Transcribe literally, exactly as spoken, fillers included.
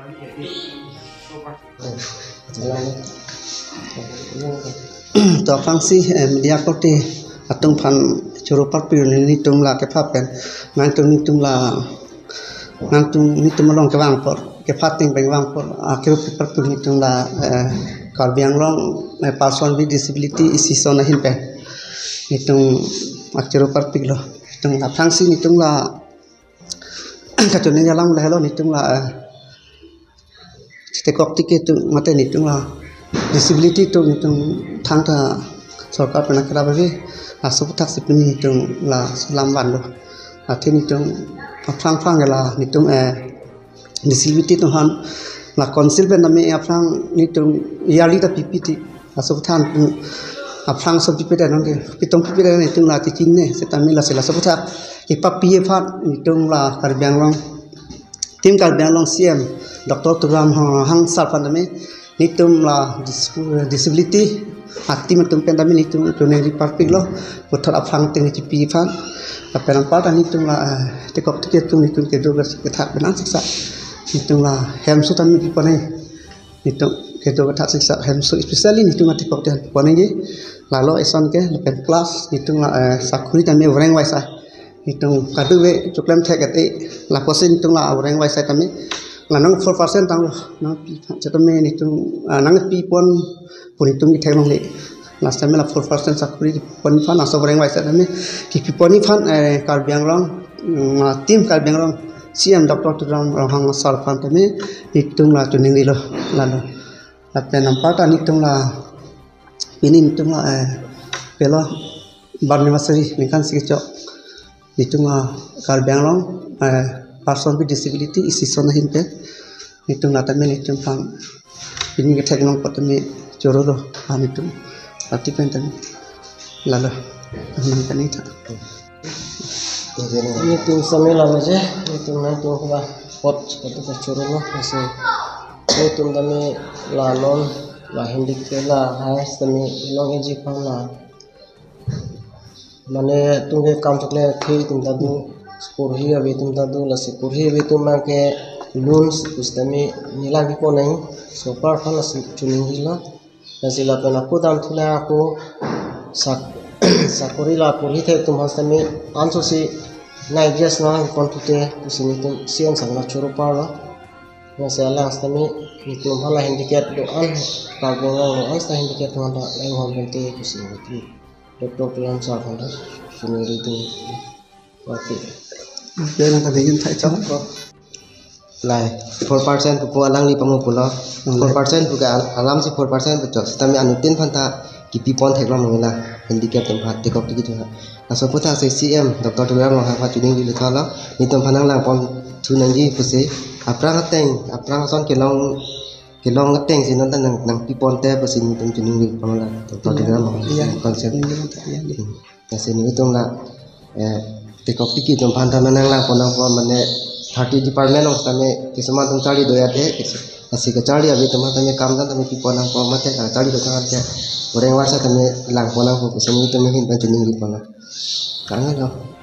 To aphrangsi, eh, media korte atum aphan choro parpik nelitum la kepha pen, nangtum nelitum la, nangtum nelitum along kevang apor, kepha ateng pen vang apor, ah, choro parpik nelitum la, eh, Karbi Anglong, eh, Person with Disability Association ahin pen nelitum, ah, choro parpiklo. Nelitum la aphrangsi nelitum la kachoningri alam lahelo, nelitum la, eh, tekok tike atum mate nelitum la disability atum nelitum thangta sorkar pen akera bave, laso aputhak si pini nelitum laso alam vanlo. Athe nelitum aphrang aphrang la nelitum, eh, disability atum aphan la council pen tame aphrang nelitum yearly ta pipi ti. Laso aputhak aphrang ason pipedet nonke, pitong pipedet nelitum la tikinne, setame lasi laso aputhak kepapi aphan nelitum la Karbi Anglong, Team Karbi Anglong C M Doctor Tuliram Ronghang sir aphan tame nelitum la dis-, disability a-team atum pen tame nelitum choningri parpiklo, puthot aphrang ateng chipi aphan. Lapen anparta nelitum la, eh, tekok tike atum nelitum kedo kethak pen an siksa nelitum la hemso tame pipon nang. Nelitum kedo kethak siksa hemso, especially nelitum atekok tike pipon nangji. Lalo eson ke, lapen plus nelitum la, eh, sakori tame voreng vai sai. Nelitum kadokave choklem thek et-e, lapusi nelitum la voreng vai sai tame. La nang four percent tanglo, nangpi aphan setame nelitum, ah, nangpipon pu nelitum kethek longle. Last time la four percent sakori pipon aphan, laso voreng vai sai tame kipipon aphan, eh, Karbi Anglong, mm, ah, Team Karbi Anglong C M Doctor Tuliram Ronghang sir aphan tame nelitum la choningrilo, lalo. Lapen anparta nelitum la pini nelitum la, eh, pelo bar anniversary ningkan isi kechok nelitum la Karbi Anglong, eh, Person with Disability Association ahin pen nelitum la tame nelitum aphan pini kethek long apot tame chorolo, ah, nelitum party pen tame, lalo, nang tame tha. Nelitum sami lalo je, nelitum nangtum keba apot apot ta chorolo, lasi nelitum tame la non la handicap la hai tame long eji aphan la mane tungke kam chokle athe atum ta do, porhi ave atum ta do, lasi porhi ave atum abangke loans pusitame neli lang kipon nang, sorkar aphan lasi choningrilo. Lasi lapen ako damthu la ako sak-, sakori la porhi thek atum aphan setame ansosi nai gas na kipon thute pusi nelitum C M sir aphan choro parlo. Lasi alang setame nelitum aphan la handicap do-an, Karbi Anglong do-an seta handicap atum aphan ta lang hon pente pusi nelitum Doctor Tuliram sir aphan ta chiningri tum. Okay. Okay, nang kali yun thai chok. Lai, four percent pupo alangli pamu pulo. Hmm. Four percent pu ke al-, alamsi four percent pu chok. Setame anuttin aphan ta kipipon theklong nangji la, handicap atum aphan, tekok tike atum aphan. Laso aputhak si C M Doctor Tuliram Ronghang aphan choningrilo thalo. Nelitum aphan nang langpon thu nangji pusi. Aphrang ateng, aphrang ason kelong, kelong ateng si non ta nang, nangpipon te pusi nelitum chiningri pamala. Doctor Tuliram Ronghang, iya, concept. Iya, iya. Hmm. Lasi nelitum la, eh, tekok tike atum aphan ta nang langpon nangpo, mane thirty department along setame kisuman atum charli do ya te, kisu-, lasi kacharli ave atum aphan tame kam dam tame pipon nangpo, mate kacharli do tangte voreng var sai tame langpon nangpo, pusi nelitum ahin pen chiningri ponlo. Kangalo.